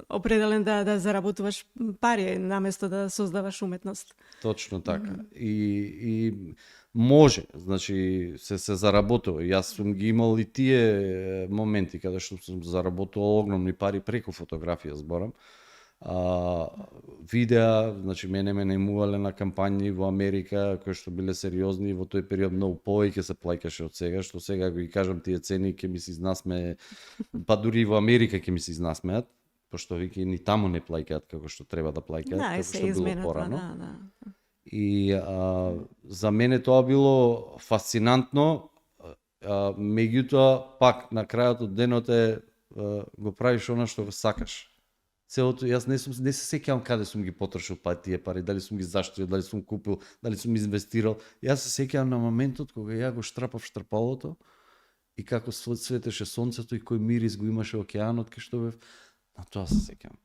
определен да заработуваш пари наместо да создаваш уметност. Точно така. И може, значи се заработува. Јас сум ги имал и тие моменти каде што сум заработувал огромни пари преку фотографија, зборам. Видеа, значи мене ме најмувале на кампањи во Америка кои што биле сериозни, во тој период многу повеќе се плаќаше од сега, што сега го ги кажам тие цени ќе ми се изнасме, па дури и во Америка ќе ми се изнасмеат, пошто веќе ни таму не плаќаат како што треба да плаќаат, Да, како се што било измената, порано. да. И за мене тоа било фасцинантно, меѓутоа пак на крајот од денот го правиш она што го сакаш. Целото, јас не се сеќавам каде сум ги потрошил тие пари, дали сум ги заштил, дали сум купил, дали сум инвестирал. Јас се сеќавам на моментот кога ја го штрапав штрпалото и како светеше сонцето и кој мирис го имаше океанот кај што бев, на тоа се сеќавам.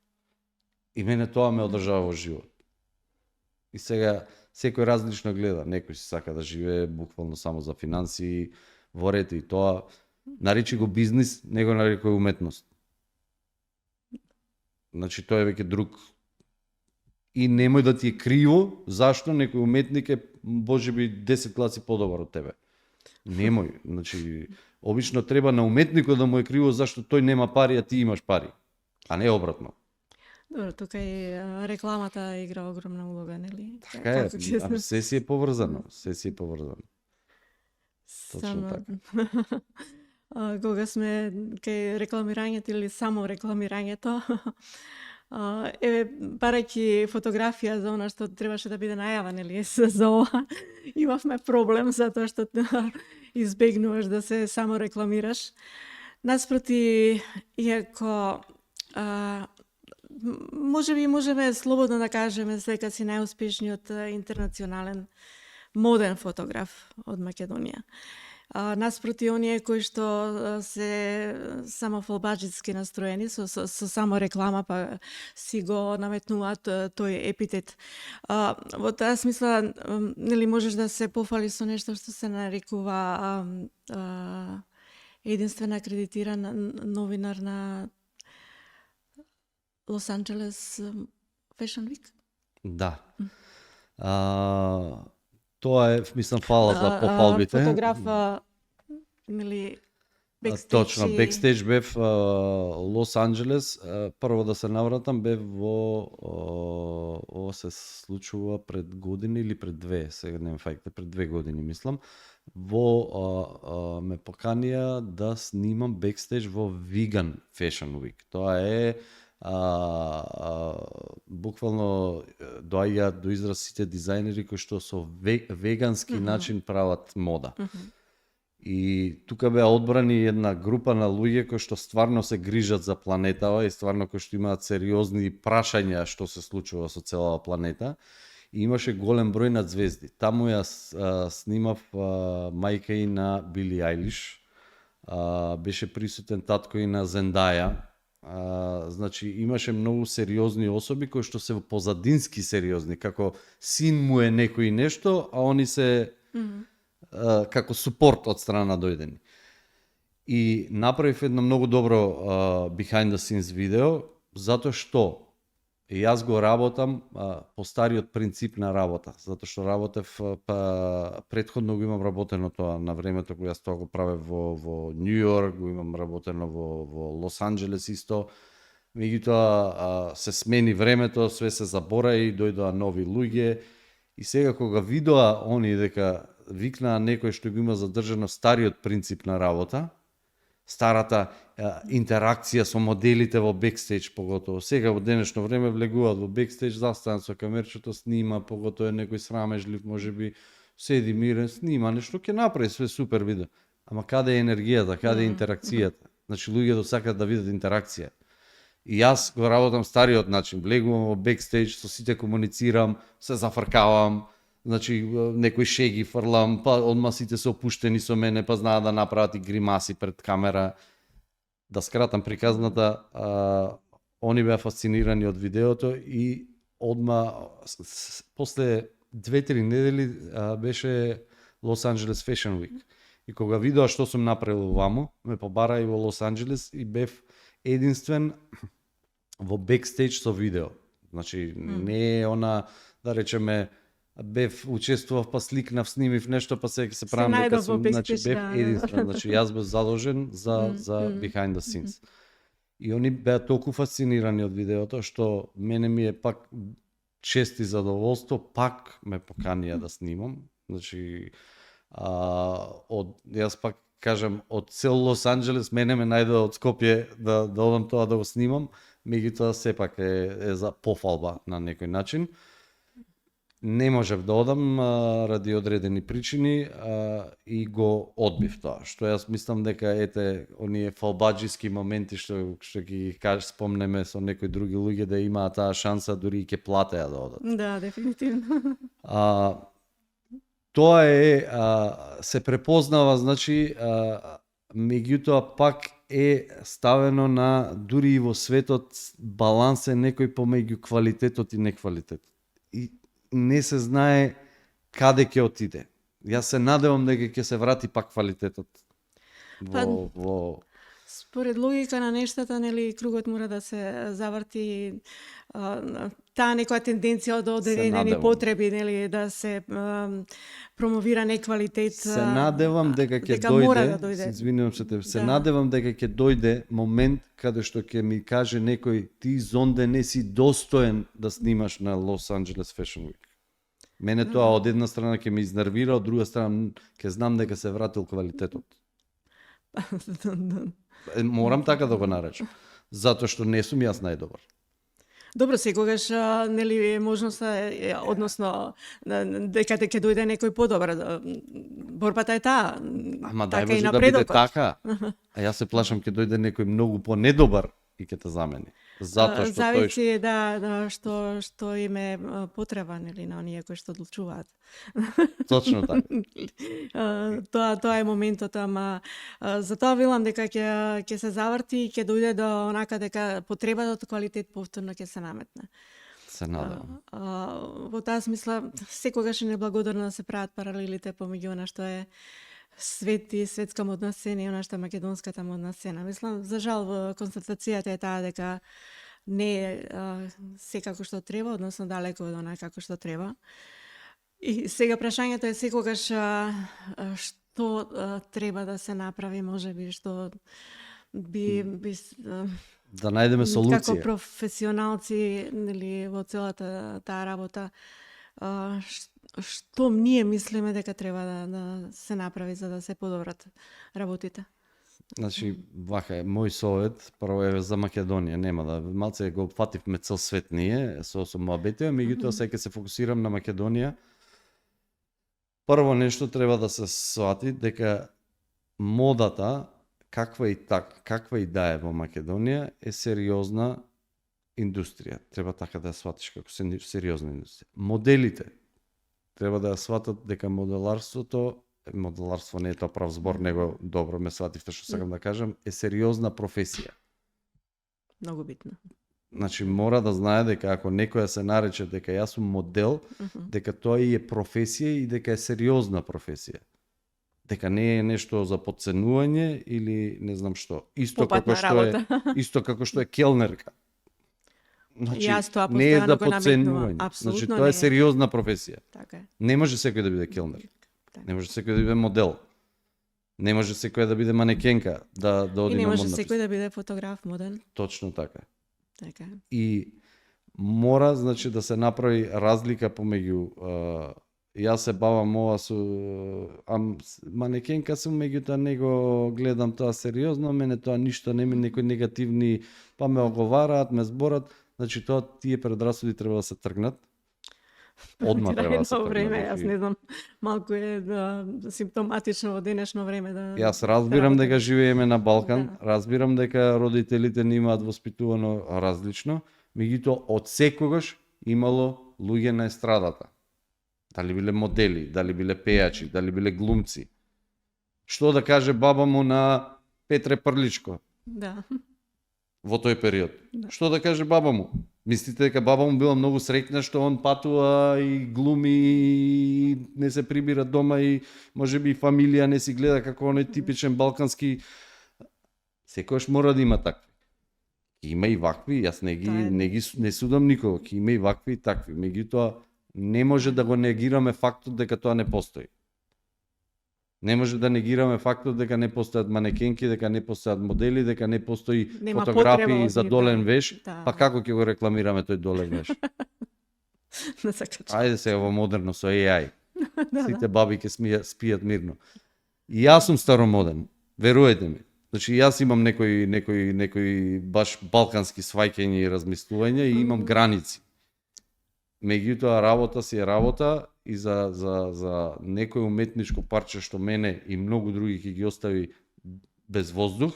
И мене тоа ме одржава во живот. И сега секој различно гледа, некој си сака да живее буквално само за финансии, во ред и тоа наречи го бизнис, не го нарекој уметност. Значи тоа е веќе друг. И немој да ти е криво зашто некој уметник е можеби 10 класи подобар од тебе. Немој, значи обично треба на уметникот да му е криво зашто тој нема пари, а ти имаш пари, а не обратно. Добро, тука и рекламата игра огромна улога, нели? Така е, се си е поврзано, се си е поврзано. Точно така. Кога сме кај рекламирањето или само рекламирањето, барајќи фотографија за она што требаше да биде најава, нели, за ова, имавме проблем затоа што избегнуваш да се само рекламираш. Наспроти, иако можеме слободно да кажеме дека си најуспешниот интернационален моден фотограф од Македонија. Наспроти оние кои што се само фолбаџитски настроени со само реклама, па си го наметнуваат тој епитет. Во таа смисла, нели можеш да се пофали со нешто што се нарекува единствен акредитиран новинар на Лос Анџелес Fashion Week? Да. Тоа е, мислам, фала за попалбите. Фотограф, нели, бекстејдж. Точно, бекстејдж бев Лос Анџелес. Прво да се навратам, бев ова се случува пред години или пред две, сега не фаќате, пред 2 години, мислам. ме поканија да снимам бекстејдж во Vegan Fashion Week. Тоа е буквално доаѓаат до израз сите дизајнери кои што со вегански начин прават мода. И тука беа одбрани една група на луѓе кои што стварно се грижат за планетава и стварно кои што имаат сериозни прашања што се случува со целава планета. И имаше голем број на звезди. Таму ја снимав мајка и на Били Ајлиш. Беше присутен татко и на Зендаја. Значи имаше многу сериозни особи кои што се позадински сериозни, како син му е некој нешто, а они се како супорт од страна дојдени. И направив едно многу добро behind the scenes видео, затоа што јас го работам по стариот принцип на работа, затоа што работев претходно го имам работено тоа на времето кога јас тоа го правев во Нью Йорк, го имам работено во Лос Анџелес исто. Меѓутоа се смени времето, све се забораи, дојдоа нови луѓе и сега кога видоа они дека викнаа некој што го има задржано стариот принцип на работа, старата интеракција со моделите во бекстејдж, поготово. Сега во денешно време влегуваат во бекстејдж, застанат со камерчето, снима, поготово е некој срамежлив, можеби седи мирен, снима нешто, ќе направи све супер видео. Ама каде е енергијата, каде е интеракцијата? Значи луѓето сакаат да видат интеракција. И јас го работам стариот начин, влегувам во бекстејдж, со сите комуницирам, се зафркавам, значи некои шеги фрлам, па одма сите се опуштени со мене, па знаат да направат и гримаси пред камера. Да скратам приказната, они беа фасцинирани од видеото и одма после 2-3 недели беше Лос Анџелес Fashion Week. И кога видоа што сум направил ваму, ме побара и во Лос Анџелес и бев единствен во бекстејдж со видео. Значи не е она, да речеме, бев учествував, па сликнав, снимив нешто, па сега се правам дека сум, значи бев единствен, значи јас бев задолжен за behind the scenes. И они беа толку фасцинирани од видеото што мене ми е пак чест и задоволство, пак ме поканија да снимам. Значи јас пак кажам од цел Лос Анџелес мене ме најдоа од Скопје да одам тоа да го снимам, меѓутоа сепак е за пофалба на некој начин. Не можев да одам ради одредени причини и го одбив тоа. Што јас мислам дека ете оние фалбаџиски моменти што ги спомнеме со некои други луѓе да имаат таа шанса, дури и ќе платеа да одат. Да, дефинитивно. Тоа е се препознава, значи меѓутоа пак е ставено на дури и во светот баланс е некој помеѓу квалитетот и неквалитетот. И не се знае каде ќе отиде. Јас се надевам дека ќе се врати пак квалитетот во според логика на нештата, нели, кругот мора да се заврти, таа некоја тенденција од одредени потреби, нели, да се промовира неквалитет. Се надевам дека ќе дојде, извинувам се надевам дека ќе дојде момент каде што ќе ми каже некој ти Зонде не си достоен да снимаш на Лос Анџелес Fashion Week. Мене тоа од една страна ќе ме изнервира, од друга страна ќе знам дека се вратил квалитетот. Морам така да го наречам, затоа што не сум јас најдобар. Добро, секогаш нели можноста, односно дека ќе дојде некој подобар. Борбата е таа. Ама дај може да биде така. А јас се плашам ќе дојде некој многу понедобар и ќе те замени. Затоа што зависи што им е потреба, нели, на оние кои што одлучуваат. Точно така. Тоа е моментот, ама затоа велам дека ќе се заврти и ќе дојде до онака дека потребата од квалитет повторно ќе се наметне. Се надевам. Во таа смисла секогаш е неблагодарно да се прават паралелите помеѓу она што е свет и светска модна сцена и она што е македонската модна сцена. Мислам, за жал, констатацијата е таа дека не е секако што треба, односно далеко од она како што треба. И сега прашањето е секогаш што треба да се направи, можеби што би да најдеме солуција. Како професионалци, нели, во целата таа работа, што ние мислиме дека треба да се направи за да се подобрат работите? Значи, вака е, мој совет, прво е за Македонија, нема да, малце го фативме цел свет ние, со моабетија, меѓутоа сега се фокусирам на Македонија. Прво нешто треба да се свати дека модата, каква и да е во Македонија, е сериозна индустрија. Треба така да ја сватиш како сериозна индустрија. Моделите треба да ја сватат дека моделарство не е тоа прав збор, него добро ме свативте што сакам да кажам, е сериозна професија. Многу битно. Значи мора да знае дека ако некоја се нарече дека јас сум модел, дека тоа и е професија и дека е сериозна професија. Дека не е нешто за подценување или не знам што. Исто како што е келнерка. Значи, не е за подценување. Значи тоа е сериозна професија. Така е. Не може секој да биде келнер. Не може секој да биде модел. Не може секој да биде манекенка, да оди на модна. И не може секој да биде фотограф моден. Точно така. Така. И мора, значи, да се направи разлика помеѓу јас се бавам ова со манекенка сум, меѓутоа него гледам тоа сериозно, мене тоа ништо не ми некои негативни, па ме оговараат, ме зборат, значи тоа тие предрасуди треба да се тргнат. Одма треба да се тргнат. Време, јас не знам, малку е симптоматично во денешно време да. Јас разбирам дека живееме на Балкан, разбирам дека родителите не имаат воспитувано различно, меѓутоа од секогаш имало луѓе на естрадата. Дали биле модели, дали биле пејачи, дали биле глумци. Што да каже баба му на Петре Прличко? Да. Во тој период. Да. Што да каже баба му? Мислите дека баба му била многу среќна што он патува и глуми и не се прибира дома и можеби и фамилија не си гледа како оној типичен балкански. Секојаш мора да има такви. Има и вакви, јас не судам никого, ќе има и вакви и такви. Меѓутоа не може да го негираме фактот дека тоа не постои. Не може да негираме фактот дека не постојат манекенки, дека не постојат модели, дека не постои фотографии за долен веш, па како ќе го рекламираме тој долен веш? Ајде сега во модерно со AI. Сите баби ќе спијат мирно. И јас сум старомоден, веруете ми. Значи јас имам некои баш балкански сваќања и размислувања и имам граници. Меѓутоа работа си е работа и за некој уметничко парче што мене и многу други ќе ги остави без воздух,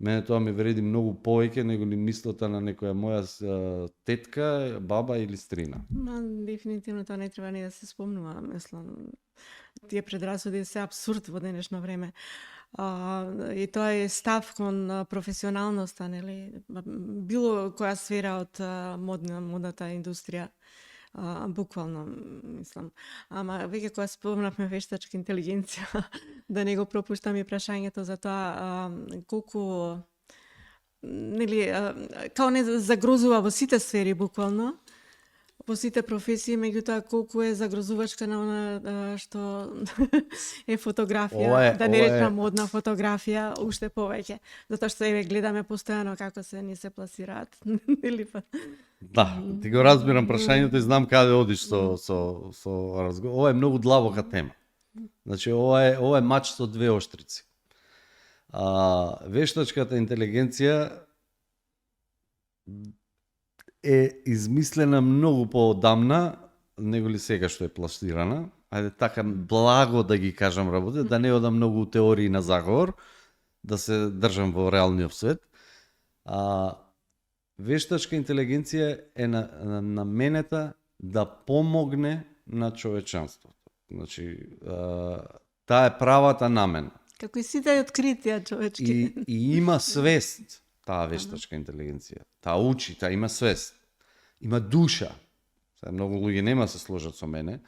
мене тоа ми вреди многу повеќе него ли мислата на некоја моја тетка, баба или стрина. Дефинитивно тоа не треба ни да се спомнува, мислам. Тие предрасуди се апсурд во денешно време. И тоа е став кон професионалноста, нели? Било која сфера од модната индустрија. Буквално, мислам. Ама веќе кога спомнавме вештачка интелигенција, да не го пропуштам и прашањето за тоа колку нели као не загрозува во сите сфери буквално, во сите професии, меѓутоа колку е загрозувачка на она што е фотографија, да не речам модна фотографија, уште повеќе. Затоа што еве гледаме постојано како ни се пласираат. Или па. Да, ти го разбирам прашањето и знам каде одиш со разговор. Ова е многу длабока тема. Значи ова е мач со двеоштрици. Вештачката интелигенција е измислена многу поодамна, него ли сега што е пласирана. Ајде така благо да ги кажам работите, да не одам многу теории на заговор, да се држам во реалниот свет. Вештачка интелигенција е наменета да помогне на човечанството. Значи, таа е правата намена. Како и сите откритија човечки. И има свест таа вештачка интелигенција. Таа учи, таа има свест. Има душа. Сега многу луѓе нема се сложат со мене.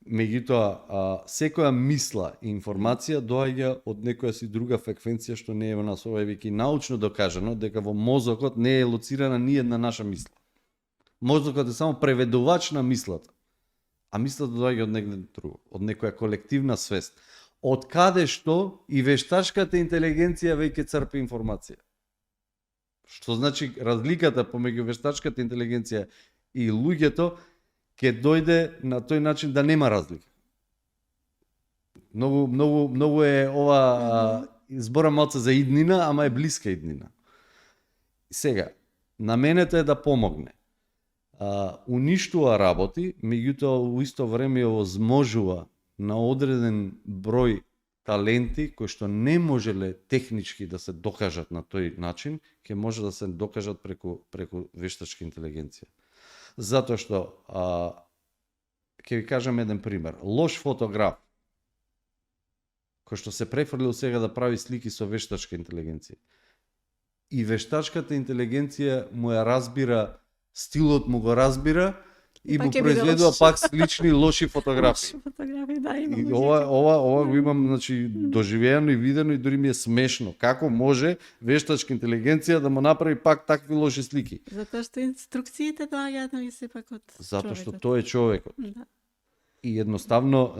Меѓутоа, секоја мисла и информација доаѓа од некоја си друга фреквенција што не е во нас. Ова е веќе научно докажано дека во мозокот не е лоцирана ни една наша мисла. Мозокот е само преведувач на мислата. А мислата доаѓа од негде друго, од некоја колективна свест. Од каде што и вештачката интелигенција веќе црпи информација. Што значи разликата помеѓу вештачката интелигенција и луѓето ќе дојде на тој начин да нема разлика. Многу е ова збора малце за иднина, ама е блиска иднина. Сега, наменето е да помогне. Уништува работи, меѓутоа у исто време овозможува на одреден број таленти кои што не можеле технички да се докажат на тој начин, ќе може да се докажат преку вештачка интелигенција. Затоа што ќе ви кажам еден пример. Лош фотограф кој што се префрлил сега да прави слики со вештачка интелигенција. И вештачката интелигенција му ја разбира, стилот му го разбира и му произведува пак слични лоши фотографии. Лоши фотографии, да, има. И ова го имам, значи, доживеено и видено и дури ми е смешно. Како може вештачка интелигенција да му направи пак такви лоши слики? Затоа што инструкциите доаѓаат на сепак од човекот. Затоа што тој е човекот. Да. И едноставно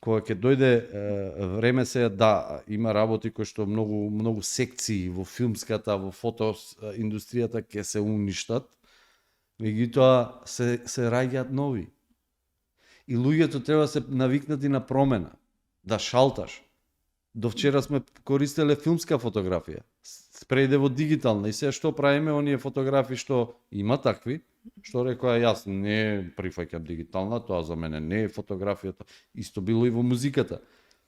кога ќе дојде време се да има работи кои што многу секции во филмската, во фотоиндустријата ќе се уништат, меѓутоа се раѓаат нови. И луѓето треба се навикнати на промена, да шалташ. До вчера сме користеле филмска фотографија, прејде во дигитална и се што правиме оние фотографии што има такви, што рекоа јас не прифаќам дигитална, тоа за мене не е фотографијата. Исто било и во музиката.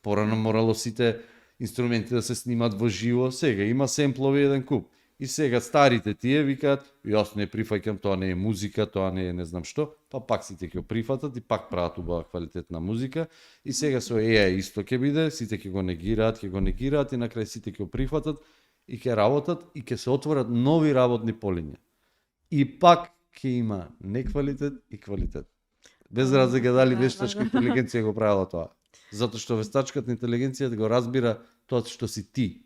Порано морало сите инструменти да се снимат во живо, сега има семплови еден куп. И сега старите тие викаат, јас не прифаќам, тоа не е музика, тоа не е не знам што, па пак сите ќе го прифатат и пак прават убава квалитетна музика. И сега со исто ќе биде, сите ќе го негираат и на крај сите ќе го прифатат и ќе работат и ќе се отворат нови работни полиња. И пак ќе има неквалитет и квалитет. Без разлика дали вештачка интелигенција го правила тоа. Затоа што вештачката интелигенција го разбира тоа што си ти,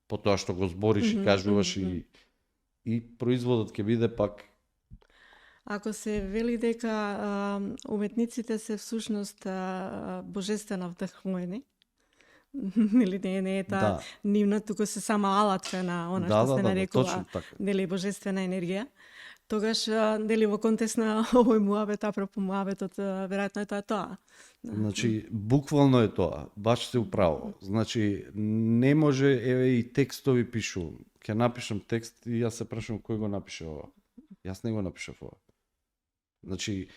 по тоа што го збориш и кажуваш и производот ќе биде пак. Ако се вели дека уметниците се всушност божествено вдахнувани, нели не е таа нивна, туку се само алатка на она што се нарекува нели божествена енергија. Тогаш, дели во контекст на овој муабет, апропо муабетот, веројатно е тоа. Значи, буквално е тоа, баш се управо. Значи, не може, еве и текстови пишувам. Ќе напишам текст и јас се прашам кој го напише ова. Јас не го напишав ова. Значи,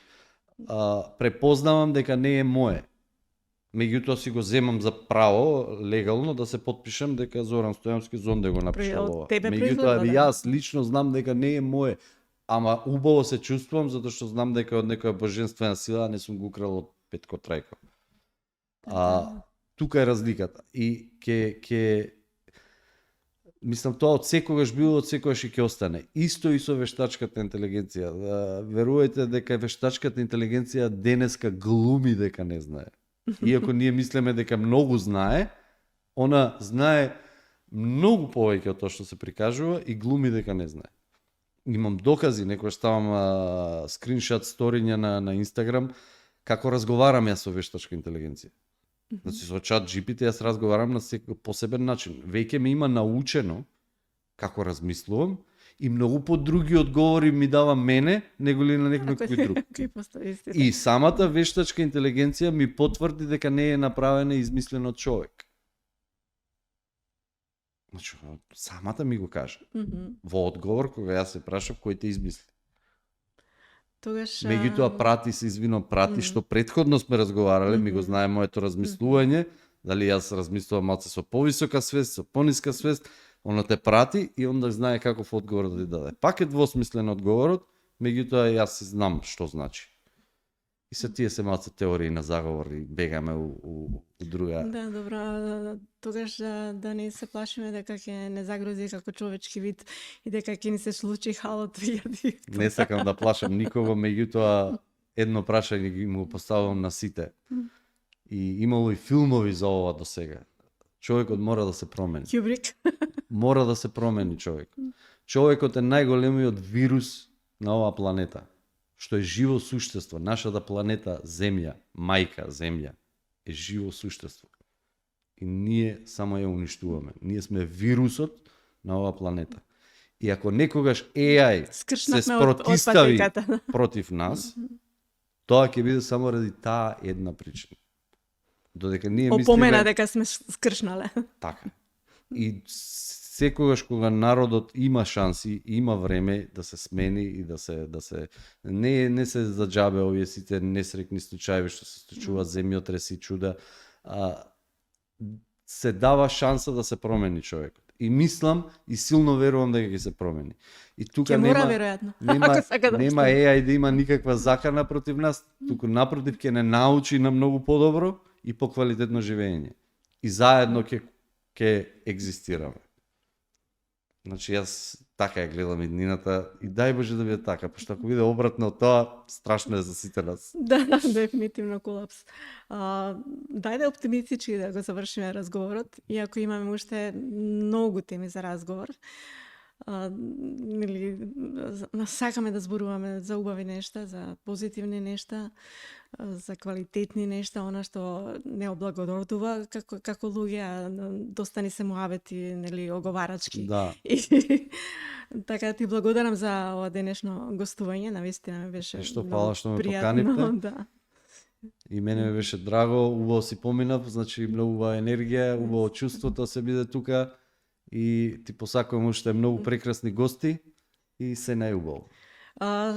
препознавам дека не е мое. Меѓутоа си го земам за право, легално, да се потпишам дека Зоран Стојановски Зонде го напишал ова. Меѓутоа, јас лично знам дека не е мое. Ама убаво се чувствувам, затоа што знам дека од некоја божествена сила не сум го украл од Петко Трајков. Тука е разликата. И мислам, тоа од секогаш било, од секогаш и ќе остане. Исто и со вештачката интелигенција. Верувајте дека вештачката интелигенција денеска глуми дека не знае. Иако ние мислиме дека многу знае, она знае многу повеќе од тоа што се прикажува и глуми дека не знае. Имам докази, некојаш ставам скриншот сториња на Инстаграм, како разговарам јас со вештачка интелигенција. Значи со чат GPT јас разговарам на посебен начин. Веќе ме има научено како размислувам и многу подруги одговори ми дава мене, него ли на некој друг. И самата вештачка интелигенција ми потврди дека не е направена и измислена од човек. Значи, самата ми го кажа. Во одговор, кога јас се прашав кој те измисли. Меѓутоа прати се прати што претходно сме разговарале, ми го знае моето размислување, дали јас размислувам малце со повисока свест, со пониска свест, она те прати и онда знае каков одговор да ти даде. Пак е двосмислен одговорот, меѓутоа јас знам што значи. И се тие се малце теории на заговор и бегаме у друга. Да, добро. Тогаш да не се плашиме дека ќе не загрози како човечки вид и дека ќе ни се случи халот 2000. Не сакам да плашам никого, меѓутоа едно прашање ги му поставувам на сите. И имало и филмови за ова до сега. Човекот мора да се промени. Кюбрик. Мора да се промени човек. Човекот е најголемиот вирус на оваа планета. Што е живо суштество. Нашата планета, Земја, мајка Земја, е живо суштество. И ние само ја уништуваме. Ние сме вирусот на оваа планета. И ако некогаш AI се Скршнавме од спротистави патеката. против нас, тоа ќе биде само ради таа една причина. Додека ние Опомена мислиме дека сме скршнале. така. И секогаш кога народот има шанси, има време да се смени и да се не се за џабе овие сите несреќни случаи што се случуваат, земјотреси, чуда, се дава шанса да се промени човекот. И мислам и силно верувам дека ќе се промени. И тука Ќе мора нема веројатно. нема Ако сака да нема обстане. AI да има никаква закана против нас, туку напротив ќе не научи на многу подобро и поквалитетно живење. И заедно ќе екзистираме. Значи јас така ја гледам иднината и дај Боже да биде така, пошто ако биде обратно од тоа, страшно е за сите нас. Да, дефинитивно колапс. Дајде оптимистички да го завршиме разговорот, иако имаме уште многу теми за разговор. Сакаме да зборуваме за убави нешта, за позитивни нешта, за квалитетни нешта, она што не облагородува како луѓе, а доста ни се муавети, оговарачки. Да. И така ти благодарам за ова денешно гостување, навистина ме беше Што многу фала што ме пријатно, поканивте. да. И мене ми беше драго, убаво си поминав, значи многу убава енергија, убаво чувството да се биде тука и ти посакувам уште многу прекрасни гости и се најубаво.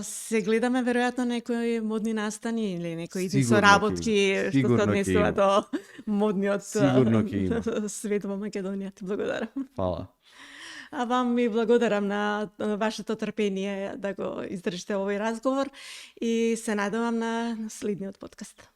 Се гледаме веројатно некои модни настани или некои Сигурно соработки ќе има. што се Сигурно ќе однесува има. до модниот Сигурно ќе има. свет во Македонија. Ти благодарам. Фала. А вам ми благодарам на вашето трпение да го издржите овој разговор и се надевам на следниот подкаст.